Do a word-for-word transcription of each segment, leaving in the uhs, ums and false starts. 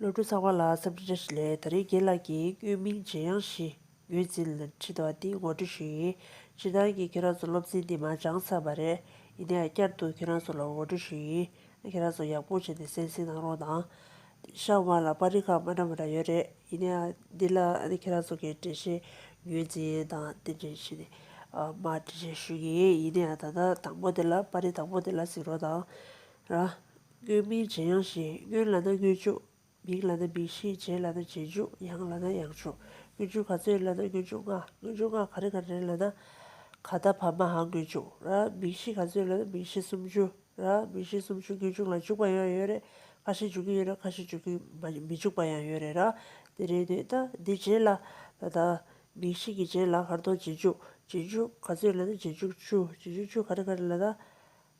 སློབ་ཕྲུག་ཚང་མ་ལ་འཚམས་འདྲི་བཀྲ་ཤིས་བདེ་ལེགས། ད་རིང་རྒན་ལགས་ཀྱིས་སྔོན་མིང་རྗེས་དབྱངས་བཞི་ངོས་འཛིན་ལ་ཁྲིད་དོ། འདི་ངོ་སྤྲོད་ཞུ་ཡིན། སྤྱིར་བཏང་གི་ཁྱེད་རང་ཚོ་སློབ་ཚན་འདི་མར་སྦྱངས་ཚར་བ་རེད། ཡིན་ནའང་བསྐྱར་དུ་ཁྱེད་རང་ཚོ་ལ་ངོ་སྤྲོད་ཞུ་ཡིན། ཁྱེད་རང་ཚོ་ཡག་པོ་བྱས་ནས་གསན་གཟིགས་གནང་རོགས་གནང་། ཤག་མ་ལ་པར་རིས་ཁག་མ་འདྲ་མ་འདྲ་ཡོད་རེད། ཡིན་ནའང་འདི་ལ་ཨ་ནི་ཁྱེད་རང་ཚོ་གི་འགྲེལ་བཤད་ངོས་འཛིན་དང་དེ་འདྲ་བྱས་ནས་ཨ་མར་འགྲེལ་བཤད་ཞུ་གི་ཡིན། ཡིན་ནའང་ད་ལྟ་དང་པོ་དེ་ལ་པར་རིས་དང་པོ་དེ་ལ་གཟིགས་རོགས་གནང་། ར། སྔོན་མིང་རྗེས་དབྱངས་བཞི། སྔོན་ལབ་ན་སྔོན་འཇུག་མིང་ལབ་ན་མིང་གཞི། རྗེས་ལབ་ན་རྗེས་འཇུག་དབྱངས་ལབ་ན་དབྱངས་འཇུག་སྔོན་འཇུག་ག་ཚོད་ལབ་ན་སྔོན་འཇུག་ལྔ། སྔོན་འཇུག་ལྔ་ག་རེ་ག་རེ་ལབ་ན། ག་ད་བ་མ་འ་སྔོན་འཇུག་ར། མིང་གཞི་ག་ཚོད་ལབ་ན་མིང་གཞི་སུམ་ཅུ་ར། མིང་གཞི་སུམ་ཅུ་སྔོན་འཇུག་ལ་འཇུག་པ་ཡང་ཡོད་རེད། ཁ་ཤས་འཇུག་གི་ཡོད་རེད། ཁ་ཤས་འཇུག་གི་མ་མི་འཇུག་པ་ཡང་ཡོད་རེད་ར། དེ་རེད་དེ་ད་འདི་རྗེས་ལ་ད་ད་མིང་གཞི་གི་རྗེས་ལ་ག་རེ་འདུག་རྗེས་འཇུག་རྗེས་འཇུག་ག་ཚོད་ལབ་ན་རྗེས་འཇུག་བཅུ། རྗེས་འཇུག་བཅུ་ག་རེ་ག་རེ་ལབ་ན།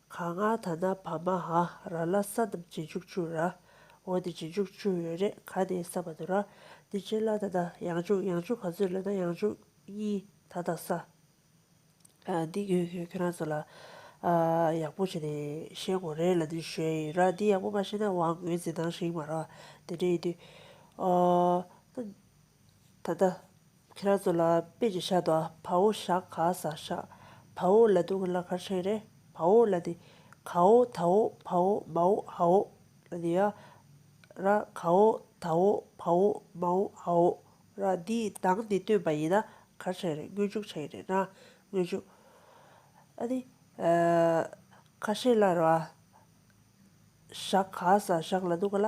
ག་ང་ད་ན་བ་མ་འ་ར་ལ་ས་རྣམས་རྗེས་འཇུག་བཅུ་ར། འོ་དེ་རྗེས་འཇུག་བཅུ་ཡོད་རེད། ག་དེ་ས་བ་དུ་ར། དེ་རྗེས་ལ་ད་ད་ཡང་འཇུག་ཡང་འཇུག་ག་ཚོད་ལབ་ན་ཡང་འཇུག་གཉིས། ད་ད་ས། ཨ་འདི་ཁྱོད་ཁྱོད་ཁྱོད་རང་ཚོ་ལ་ཨ་ཡག་པོ་བྱས་ནས་ཤེས་དགོས་རེད་ལབ་དུས་ཞུ་ཡ་ཡིན་ར། འདི་ཡག་པོ་མ་ཤེས་ན་དབང་ངོས་འཛིན་སྟངས་ཤིག་མ་ར། དེ་འདྲ་ཡིན་དུས་ཨ་ད་ད་ད། ཁྱེད་རང་ཚོ་ལ་དཔེ་ཅིག་བཞག་འདུག་བའོ་ཞ་ག་ས་ཞག་བའོ་ལབ་དུས་ལ་ག་རེ་ཆགས་རེད། བའོ་ལབ་དེ་གའོ་དའོ་བའོ་མའོ་ཧའོ་ལབ་དེ་ཡ། ར་གའོ་དའོ་བའོ་མའོ་ཧའོ། ར་འདི་གདངས་འདི་བཏོན་པ་ཡིན་ན་ག་རེ་ཆགས་རེད། སྔོན་འཇུག་ཆགས་རེད་ར། སྔོན་འཇུག་ཨ་ནི། ཁ་ཤས་ལ་ར། ཞ་ག་ས་ཞག་ལབ་དུས་ལ།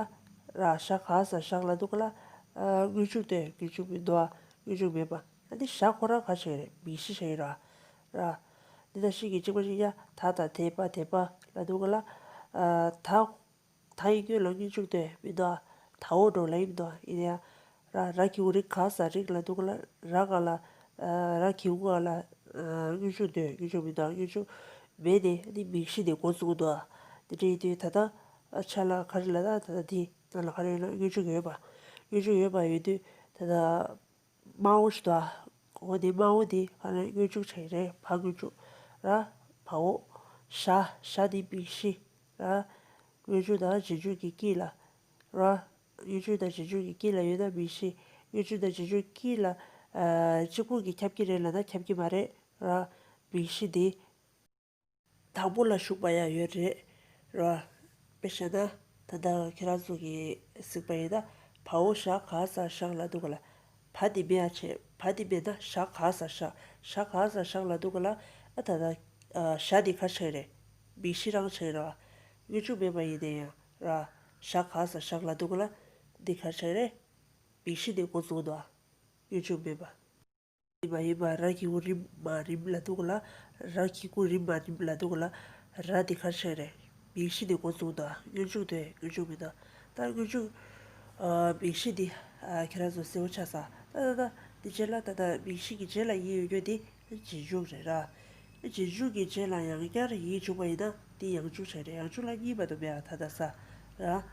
ར་ཞ་ག་ས་ཞག་ལབ་དུས་ལ། སྔོན་འཇུག་སྟེ་སྔོན་འཇུག་མི་འདུག་སྔོན་འཇུག་མེད་པ། ཨ་ནི་ཞ་ཁོ་རང་ག་ཆགས་རེད། མིང་གཞི་ཆགས་ར། ར། འདི་ད་ཤི་གི་གཅིག་པ་ཞིག་ཡ་ད་ད་དེ་པ་དེ་པ་ལབ་དུས་ལ། ད། ད་ཡི་སྔོན་ལ་སྔོན་འཇུག་སྟེ་མི་འདུག་དའོ་འགྲོ་ལ་ཡིན་མི་འདུག་ཡིན་ཡ། ར་ར་གི་གུ་རི་ག་ས་རིག་ལབ་དུས་ལ་ར་ག་ལ། ར་གི་གུ་ག་ལ། སྔོན་འཇུག་སྟེ་སྔོན་འཇུག་མི་འདུག་སྔོན་འཇུག་མེད་དེ་ནི་མིང་གཞི་དེ་འགོ་བཙུགས་འདུག་དེ་འདྲ་ཡིན་དུས་ད་ལྟ་ཆ་ལ་ག་རེ་ལབ་ན་ད་ལྟ་དེ་ནང་ལ་ག་རེ་ཡོད་ན་སྔོན་འཇུག་ཡོད་པ། སྔོན་འཇུག་ཡོད་པ་ཡོད་དུས་ད་ལྟ། དམར་པོ་ཞིག་འདུག་འོ་དེ་དམར་པོ་དེ་ག་ལ་སྔོན་འཇུག་ཆགས་རེད། བ་སྔོན་འཇུག་ར། བའོ། ཞ་ཞ་དེ་མིང་གཞི། ར། སྔོན་འཇུག་དང་རྗེས་འཇུག་གི་དཀྱིལ་ལ། ར། སྔོན་འཇུག་དང་རྗེས་འཇུག་གི་དཀྱིལ་ལ་ཡོད་ན་མིང་གཞི། སྔོན་འཇུག་དང་རྗེས་འཇུག་དཀྱིལ་ལ། ཨ། གཅིག་པུ་གིས་ཁྱབ་ཀྱི་རེད་ལབ་ན་ཁྱབ་ཀྱི་མ་རེད། ར། མིང་གཞི་དེ། དང་པོ་ལ་ཞུགས་པ་ཡང་ཡོད་རེད། ར། དཔེ་བཤད་ན། ད་ལྟ་ཁྱེད་རང་ཚོ་གིས་གཟིགས་པ་ཡིན་ན། བའོ་ཞ་ག་ས་ཞག་ལབ་དུས་ལ། བ་དེ་མེད་ཡ་བྱས། བ་དེ་མེད་ན་ཞ་ག་ས་ཞག་ཞ་ག་ས་ཞག་ལབ་དུས་ལ། ཨ་ད་ལྟ། ཨ། ཞ་དེ་ག་ཆགས་རེད། མིང་གཞི་རང་ཆགས་རེད་བ། སྔོན་འཇུག་མེད་པ་ཡིན་ན་ཡང་། ར། ཞ་ག་ས་ཞག་ལབ་དུས་ལ། འདི་ག་ཆགས་རེད། མིང་གཞི་དེ་འགོ་བཙུགས་འདུག་སྔོན་འཇུག་མེད་པ། རིམ་མ་ཡིན་པ། ར་གི་གུ་རིམ་མ་རིམ་ལབ་དུས་ལ། ར་གི་གུ་རིམ་མ་རིམ་ལབ་དུས་ལ། ར་དེ་ག་ཆགས་རེད། མིང་གཞི་དེ་འགོ་བཙུགས་དང་། སྔོན་འཇུག་དེ་སྔོན་འཇུག་མི་འདུག་ད་སྔོན་འཇུག་ཨ། མིང་གཞི་དེ། ཨ། ཁྱེད་རང་ཚོ་གསལ་པོ་ཆགས་ས། ད་ད་ད་དེ་རྗེས་ལ་ད་ད་མིང་གཞི་གི་རྗེས་ལ་ཡིག་ཡོད་རྒྱུ་དེ་རྗེས་འཇུག་རེད་ར། རྗེས་འཇུག་གི་རྗེས་ལ་ཡང་བསྐྱར་ཡིག་འཇུག་པ་ཡིན་ན་དེ་ཡང་འཇུག་ཆགས་རེད། ཡང་འཇུག་ལ་གཉིས་པ་དུ་མེད་ཨ། ད་ད་ས། ར།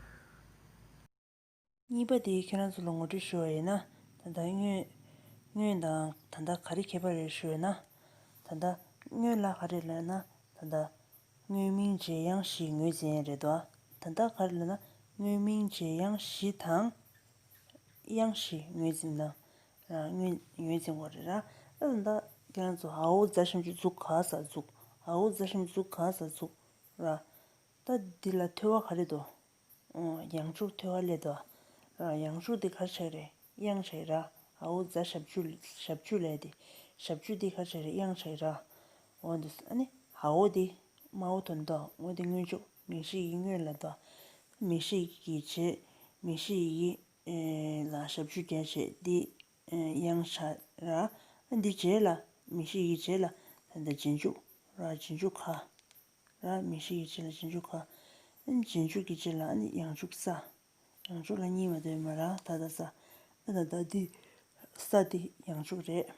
གཉིས་པ་དེ་ཁྱེད་རང་ཚོ་ལ་ངོ་སྤྲོད་ཞུ་བ་ཡིན་ན། ད་ལྟ་སྔོན། སྔོན་དང་ད་ལྟ་ག་རེ་ཁྱད་པར་རེད་ཞུ་བ་ཡིན་ན། ད་ལྟ་སྔོན་ལ་ག་རེ་ལབ་ན། ད་ལྟ་སྔོན་མིང་རྗེས་དབྱངས་བཞི་ངོས་འཛིན་རེད་དོ། ད་ལྟ་ག་རེ་ལབ་ན་སྔོན་མིང་རྗེས་དབྱངས་བཞི་དང་། དབྱངས་བཞི་ངོས་འཛིན་དང་། ར། ངོས་ངོས་འཛིན་དགོས་རེད་ར། ད་ད་ལྟ་ཁྱེད་རང་ཚོ་འའོ་ཛ་ཞབས་ཀྱུ་ཛུ་ག་ས་ཛུག་འའོ་ཛ་ཞབས་ཀྱུ་ཛུ་ག་ས་ཛུག་ར། ད་འདི་ལ་ཐོ་བ་ག་རེ་འདུག་ཨོ། ཡང་འཇུག་ཐོ་བ་སླེབས་འདུག་ར། ཡང་འཇུག་འདི་ག་རེ་ཆགས་རེད། དབྱངས་ཆགས་ར། འའོ་ཛ་ཞབས་ཀྱུ་ཞབས་ཀྱུ་ལབ་དེ། ཞབས་ཀྱུ་འདི་ག་རེ་ཆགས་རེད། དབྱངས་ཆགས་ར། འོ་འདི་ཨ་ནི་འའོ་འདི་དམར་པོ་དོན་དག་འོ་འདི་སྔོན་འཇུག་མིང་གཞི་ཡི་སྔོན་ལ་འདུག་མིང་གཞི་ཡི་རྗེས། མིང་གཞི་ཡི་ལ་ཞབས་ཀྱུ་བརྒྱབ་བྱས་འདི་དབྱངས་ཆགས་ར། འདི་རྗེས་ལ་མིང་གཞི་ཡི་རྗེས་ལ་ད་ལྟ་རྗེས་འཇུག་ར། རྗེས་འཇུག་ག་ར། མིང་གཞི་ཡི་རྗེས་ལ་རྗེས་འཇུག་ག་རྗེས་འཇུག་གི་རྗེས་ལ་ཨ་ནི་ཡང་འཇུག་ས། ཡང་འཇུག་ལ་གཉིས་མ་གཏོགས་མ་ར། ད་ད་ས། ཨ་ད་ད་འདི་ས་འདི་ཡང་འཇུག་རེད།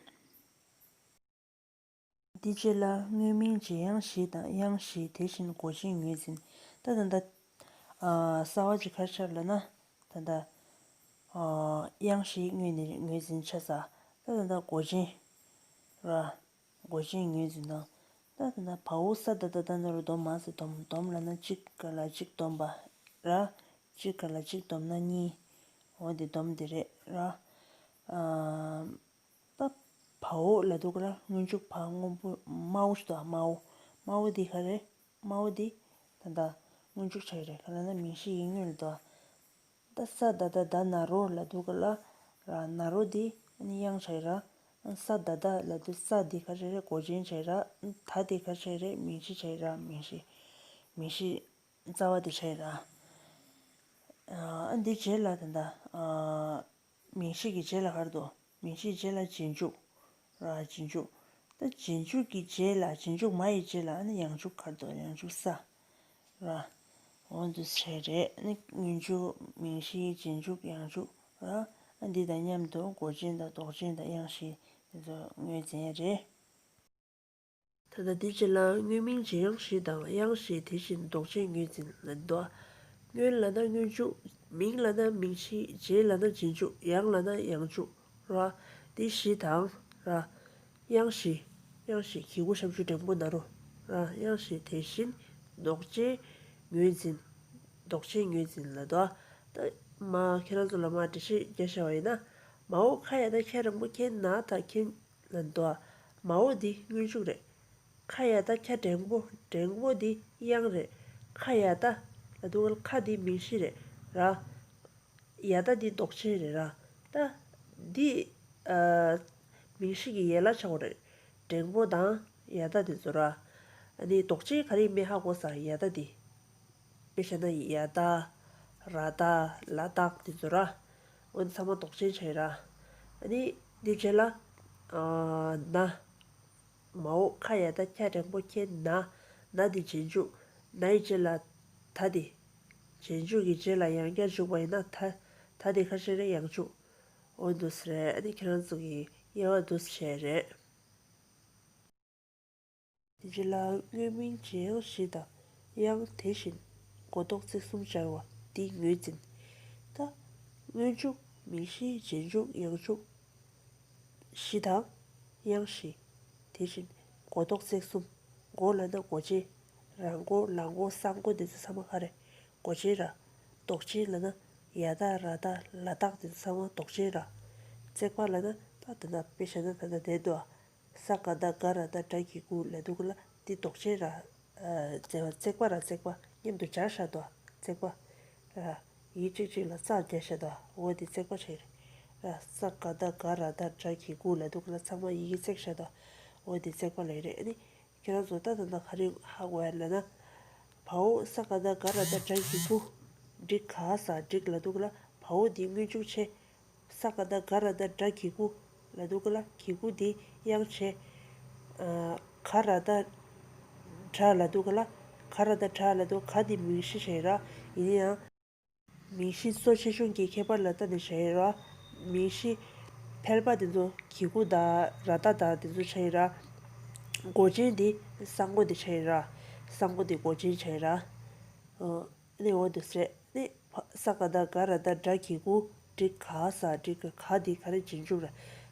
འདི་རྗེས་ལ་སྔོན་མིང་རྗེས་དབྱངས་བཞི་དང་དབྱངས་བཞི་དེ་བཞིན་མགོ་ཅན་ངོས་འཛིན། ད་ད་ད་ཨ་གསར་བ་ཅིག་ག་རེ་ཆགས་ལབ་ན། ད་ད་ཨ་དབྱངས་བཞི་སྔོན་ནས་ངོས་འཛིན་ཆགས་ས། ད་ད་ད་མགོ་ཅན་ར། མགོ་ཅན་ངོས་འཛིན་དང་། ད་ད་ད་བའོ་ས་ད་ད་ད་ན་རོ་སྡོམ་མ་ཟེར་སྡོམ་སྡོམ་ལབ་ན་གཅིག་ག་ལ་གཅིག་སྡོམ་པ་ར། གཅིག་ག་ལ་གཅིག་སྡོམ་ན་གཉིས། འོ་འདི་སྡོམ་འདི་རེད་ར། ཨ། ད་བའོ་ལབ་དུས་སྐབས་ལ་སྔོན་འཇུག་བ་སྔོན་པོ་དམར་པོ་ཞིག་འདུག་དམར་པོ། དམར་པོ་འདི་ག་རེ། དམར་པོ་འདི་ད་ལྟ་སྔོན་འཇུག་ཆགས་ཀྱི་རེད། ག་ལབ་ན་མིང་གཞི་ཡིག་སྔོན་ལ་འདུག་ད་ས་ད་བཏགས་སྡ་ན་རོ་ལབ་དུས་སྐབས་ལ་ར། ན་རོ་འདི་ཨ་ནི་དབྱངས་ཆགས་ཀྱི་ར། ས་ད་བཏགས་ལབ་དུས་ས་འདི་ག་རེ་རེད། མགོ་ཅན་ཆགས་ཀྱི་ར། ད་འདི་ག་རེ་ཆགས་ཀྱི་རེད། མིང་གཞི་ཆགས་ཀྱི་ར། མིང་གཞི། མིང་གཞི་རྩ་བ་འདི་ཆགས་ཀྱི་ར། ཨ་འདི་རྗེས་ལ་ད་ལྟ་ཨ། མིང་གཞི་གི་རྗེས་ལ་ག་རེ་འདུག་མིང་གཞིའི་རྗེས་ལ་རྗེས་འཇུག་ར། རྗེས་འཇུག་ད་རྗེས་འཇུག་གི་རྗེས་ལ། རྗེས་འཇུག་མ་ཡི་རྗེས་ལ་ཨ་ནི་ཡང་འཇུག་ག་རེ་འདུག་ཡང་འཇུག་ས་ར། འོ་འདུག་སེ་རེད། ཨ་ནི་སྔོན་འཇུག་མིང་གཞི། རྗེས་འཇུག་ཡང་འཇུག་ར། ཨ་འདི་དང་མཉམ་དུ་མགོ་ཅན་དང་འདོགས་ཅན་དང་དབྱངས་བཞི་འདི་ཚོ་ངོས་འཛིན་ཡ་རེད། ད་ལྟ་འདི་རྗེས་ལ་སྔོན་མིང་རྗེས་དབྱངས་བཞི་དང་། དབྱངས་བཞི་དེ་བཞིན་འདོགས་ཅན་ངོས་འཛིན་ལབ་འདུག་སྔོན་ལབ་ན་སྔོན་འཇུག་མིང་ལབ་ན་མིང་གཞི། རྗེས་ལབ་ན་རྗེས་འཇུག་ཡང་ལབ་ན་ཡང་འཇུག་ར། འདི་བཞི་དང་ར། དབྱངས་བཞི། དབྱངས་བཞི་གི་གུ་ཞབས་ཀྱུ་འགྲེང་བུ་ན་རོ་ར། དབྱངས་བཞི་དེ་བཞིན་འདོགས་ཅན་ངོས་འཛིན། འདོགས་ཅན་ངོས་འཛིན་ལབ་འདུག་ད་མ་ཁྱེད་རང་ཚོ་ལ་མ་འགྲེལ་བཤད་རྒྱག་བཞག་པ་ཡིན་ན། མའོ་ཁ་ཡ་བཏགས་ཁྱ་འགྲེང་བུ་ཁྱེ་ན་ད་ཁྱེ་ལབ་འདུག་མའོ་འདི་སྔོན་འཇུག་རེད། ཁ་ཡ་བཏགས་ཁྱ་འགྲེང་བུ། འགྲེང་བུ་འདི་དབྱངས་རེད། ཁ་ཡ་བཏགས་ལབ་དུས་ཁ་འདི་མིང་གཞི་རེད་ར། ཡ་བཏགས་འདི་འདོགས་ཅན་རེད་ར། ད་འདི་ཨ་མིང་གཞི་གི་ཡན་ལག་ཆགས་པ་རེད། འགྲེང་བུ་དང་ཡ་བཏགས་འདི་ཚོ་ར། ཨ་ནི་འདོགས་ཅན་ག་རེ་ཡིན་མིན་ཧ་གོ་ས། ཡ་བཏགས་འདི། དཔེ་བཞག་ན་ཡ་བཏགས། ར་བཏགས། ལ་བཏགས་འདི་ཚོ་ར། འོ་འདི་ཚང་མ་འདོགས་ཅན་ཆགས་ཡོད་ར། ཨ་ནི་འདི་རྗེས་ལ་ཨ་ན། མའོ་ཁ་ཡ་བཏགས་ཁྱ་འགྲེང་བུ་ཁྱེ་ན། ན་འདི་རྗེས་འཇུག་ན་ཡི་རྗེས་ལ་ད་འདི། རྗེས་འཇུག་གི་རྗེས་ལ་ཡང་བསྐྱར་འཇུག་པ་ཡིན་ན་ད། ད་འདི་ག་རེ་རེད། ཡང་འཇུག་འོ་འདུག་སེ་རེད། ཨ་ནི་ཁྱེད་རང་ཚོ་གི་དབྱེ་བ་འདུག་སེ་རེད། དེ་རྗེས་ལ་སྔོན་མིང་རྗེས་དབྱངས་བཞི་དང་། དབྱངས་དེ་བཞིན་མགོ་འདོགས་བརྩེགས་གསུམ་སྦྱར་བ་འདི་ངོས་འཛིན། ད་སྔོན་འཇུག་མིང་གཞི། རྗེས་འཇུག་ཡང་འཇུག་བཞི་དང་། དབྱངས་བཞི་དེ་བཞིན་མགོ་འདོགས་བརྩེགས་གསུམ། མགོ་ལབ་ན་མགོ་ཅན། ར་མགོ། ལ་མགོ། ས་མགོ་འདི་ཚོ་ཚང་མ་ག་རེ། མགོ་ཅན་ར། འདོགས་ཅན་ལབ་ན་ཡ་བཏགས་ར་བཏགས་ལ་བཏགས་འདི་ཚོ་ཚང་མ་འདོགས་ཅན་ར། བརྩེགས་པ་ལབ་ན་ད་དེ་ན་དཔེ་བཞག་ན་ད་ལྟ་བསྡད་འདུག་ས་ཀ་བཏགས་སྒ་ར་བཏགས་སྒྲ་གི་གུ་ལབ་དུས་སྐབས་ལ་འདི་འདོགས་ཅན་ར། ཨ་བརྩེགས་པ། བརྩེགས་པ་ར་བརྩེགས་པ་མཉམ་དུ་སྦྱར་བཞག་འདུག་བརྩེགས་པ་ར། ཡིག་གཅིག་གཅིག་ལ་ཙ་བརྒྱབ་བཞག་འདུག་འོ་འདི་བརྩེགས་པ་ཆགས་རེད་ར། ས་ཀ་བཏགས་སྒ་ར་བཏགས་སྒྲ་གི་གུ་ལབ་དུས་སྐབས་ལ་ཚང་མ་ཡི་གེ་བརྩེགས་བཞག་འདུག་འོ་འདི་བརྩེགས་པ་ལབ་རེད། ཨ་ནི་ཁྱེད་རང་ཚོ་ད་ད་ལྟ་ག་རེ་ཧ་གོ་ཡ་ལབ་ན། བའོ་ས་ཀ་བཏགས་སྒ་ར་བཏགས་སྒྲ་གི་གུ། འགྲིག་ག་ས་འགྲིག་ལབ་དུས་སྐབས་ལ་བའོ་འདི་སྔོན་འཇུག་བྱས། ས་ཀ་བཏགས་སྒ་ར་བཏགས་སྒྲ་གི་གུ་ལབ་དུས་སྐབས་ལ་གི་གུ་འདི་དབྱངས་བྱས། ཨ་ག་ར་བཏགས་སྒྲ་ལབ་དུས་སྐབས་ལ་ག་ར་བཏགས་སྒྲ་ལབ་དུས་ག་འདི་མིང་གཞི་བྱས་ར། ཡིན་ན་ཡང་མིང་གཞི་གཙོ་ཆེ་ཆུང་གི་ཁྱད་པར་ལ་ལྟ་ནས་བྱས་ར། མིང་གཞི་ཕལ་པ་དེ་ཚོ་གི་གུ་དང་ར་བཏགས་དང་དེ་ཚོ་བྱས་ར། མགོ་ཅན་དེ་ས་མགོ་དེ་བྱས་ར། ས་མགོ་དེ་མགོ་ཅན་བྱས་ར། ཨ་ནི་འོ་དེ་ཟེར་ནི། ས་ཀ་བཏགས་སྒ་ར་བཏགས་སྒྲ་གི་གུ། འགྲིག་ག་ས་འགྲིག་ག་ག་དེ་ག་རེ་རྗེས་འཇུག་ར།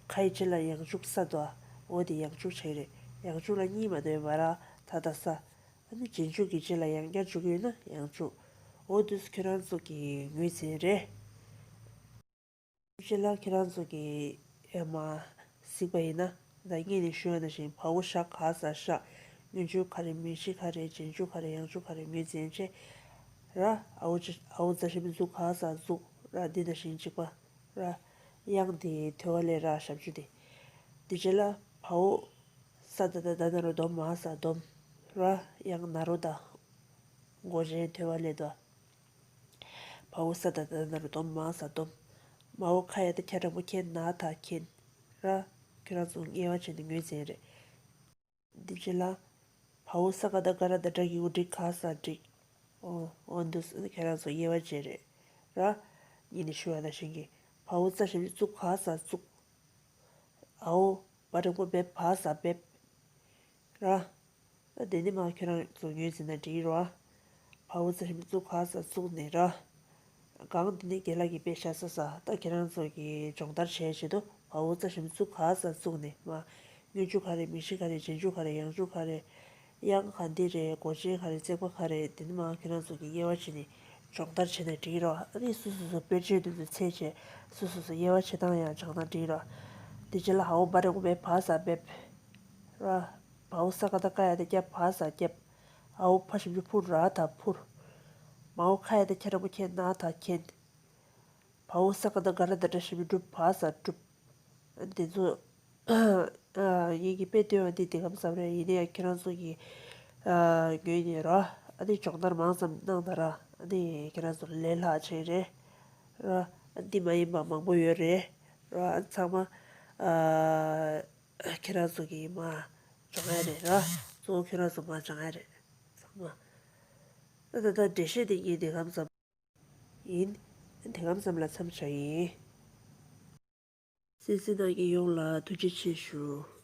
ག་ཡི་རྗེས་ལ་ཡང་འཇུག་ས་འདུག་འོ་དེ་ཡང་འཇུག་བྱས་རེད། ཡང་འཇུག་ལ་གཉིས་མ་གཏོགས་ཡོད་མ་ར། ད་ད་ས། ཨ་ནི་རྗེས་འཇུག་གི་རྗེས་ལ་ཡང་བསྐྱར་འཇུག་ཡོད་ན་ཡང་འཇུག་འོ་དུས་ཁྱོད་རང་ཚོ་གི་ངོས་འཛིན་རེད། རྗེས་ལ་ཁྱེད་རང་ཚོ་གི་ཨེ་མ་གཟིགས་པ་ཡིན་ན། ད་སྔོན་ནས་ཞུས་པ་ནང་བཞིན་བའོ་ཤ་ག་ས་ཤ། སྔོན་འཇུག་ག་རེ། མིང་གཞི་ག་རེ། རྗེས་འཇུག་ག་རེ། ཡང་འཇུག་ག་རེ། ངོས་འཛིན་བྱས་ར། འའོ་ཅ་འའོ་ཛ་ཞབས་ཀྱུ་ཛུ་ག་ས་ཛུག་ར། འདི་ནང་བཞིན་གཅིག་པ་ར། དབྱངས་དེ་ཐོ་བ་ལས་ར་ཞབས་ཀྱུ་དེ། དེ་རྗེས་ལ་བའོ་ས་ད་བཏགས་སྡ་ན་རོ་སྡོ་མ་ས་སྡོམ་ར། དབྱངས་ན་རོ་བཏགས་མགོ་ཅན་ཐོ་བ་ལས་དོ། བའོ་ས་ད་བཏགས་སྡ་ན་རོ་སྡོ་མ་ས་སྡོམ། མའོ་ཁ་ཡ་བཏགས་ཁྱ་འགྲེང་བུ་ཁྱེ་ན་ད་ཁྱེན་ར། ཁྱོད་རང་ཚོ་དབྱེ་བ་བྱས་ནས་ངོས་འཛིན་རེད། འདི་རྗེས་ལ། བའོ་ས་ཀ་བཏགས་སྒ་ར་བཏགས་སྒྲ་གི་གུ་འགྲིག་ག་ས་འགྲིག་འོ་འོ་འདུག་སེ་ཁྱེད་རང་ཚོ་དབྱེ་བ་འབྱེད་རེད་ར། སྔོན་ནས་ཞུས་པ་ནང་བཞིན་གྱི། བའོ་ཙ་ཞབས་ཀྱུ་ཙུ་ག་ས་ཙུག་འའོ་བ་འགྲེང་བུ་འབད་བ་ས་འབད་ར། ད་དེ་ནས་མར་ཁྱོད་རང་ཚོ་ངོས་འཛིན་ན་འགྲིག་གི་རེད་བ། བའོ་ཙ་ཞབས་ཀྱུ་ཙུ་ག་ས་ཙུག་ནས་ར། གང་དེ་ནས་རྒན་ལགས་ཀྱིས་དཔེ་བཞག་ས་ས། ད་ཁྱེད་རང་ཚོ་གིས་སྦྱོང་བརྡར་བྱེད་ཆེད་དུ་བའོ་ཙ་ཞབས་ཀྱུ་ཙུ་ག་ས་ཙུག་ནས་མར། སྔོན་འཇུག་ག་རེ། མིང་གཞི་ག་རེ། རྗེས་འཇུག་ག་རེ། ཡང་འཇུག་ག་རེ། དབྱངས་ག་འདི་རེད། མགོ་ཅན་ག་རེ། བརྩེགས་པ་ག་རེ། དེ་ནས་མར་ཁྱེད་རང་ཚོ་གིས་དབྱེ་བ་ཕྱེ་ནས་ སྦྱོང་བརྡར་བྱས་ནས་འགྲིག་རོགས། ཨ་ནི་སོ་སོ་སོ་དཔེ་ཆའི་དུས་སུ་འཚོལ་བྱས། སོ་སོ་སོ་དབྱེ་བ་ཕྱེ་སྟངས་ཡང་སྦྱངས་ན་འགྲིག་རོགས། དེ་རྗེས་ལ་འའོ་བ་རེ་གུ་བེ་བ་ས་འབེབས། ར། བའོ་ས་ག་ད་ཀ་ཡ་ད་ཀྱ་བ་ས་ཀྱབ། འའོ་ཕ་ཞབས་ཀྱུ་ཕུ་ར་ད་ཕུར། མའོ་ཁ་ཡ་ད་ཁྱ་འགྲེང་བུ་ཁྱེ་ན་ད་ཁྱེན། བའོ་ས་ག་ད་ག་ར་ད་དྲ་ཞབས་ཀྱུ་གྲུ་བ་ས་གྲུབ། ཨ་ནི་དེ་ཚོ་ཨ་ངེད་ཀྱིས་དཔེ་སྟོན་པ་འདི་དེ་གམ་ཙམ་རེད། ཡིན་ན་ཡང་ཁྱེད་རང་ཚོ་གིས་ཨ་ངོས་ནས་རོ། ཨ་ནི་སྦྱོང་བརྡར་མང་ཙམ་གནང་དང་ར། ཨ་ནི་ཁྱེད་རང་ཚོ་ལས་སླ་ཆེན་རེད་ར། ཨ་འདི་མ་ཡིན་པ་མང་པོ་ཡོད་རེད་ར། ཨ་ཚང་མ་ཨ་ཁྱེད་རང་ཚོ་གིས་མ་སྦྱོང་ཡ་རེད་ར། གཙོ་བོ་ཁྱེད་རང་ཚོ་མ་སྦྱང་ཡ་རེད། ཚང་མ། ད་ད་ད་འགྲེལ་བཤད་དེ་ངས་དེ་གམ་ཙམ་ཡིན། དེ་གམ་ཙམ་ལ་མཚམས་བཞག་ཡིན། གསན་གཟིགས་གནང་མཁན་ཡོངས་ལ་ཐུགས་རྗེ་ཆེ་ཞུ།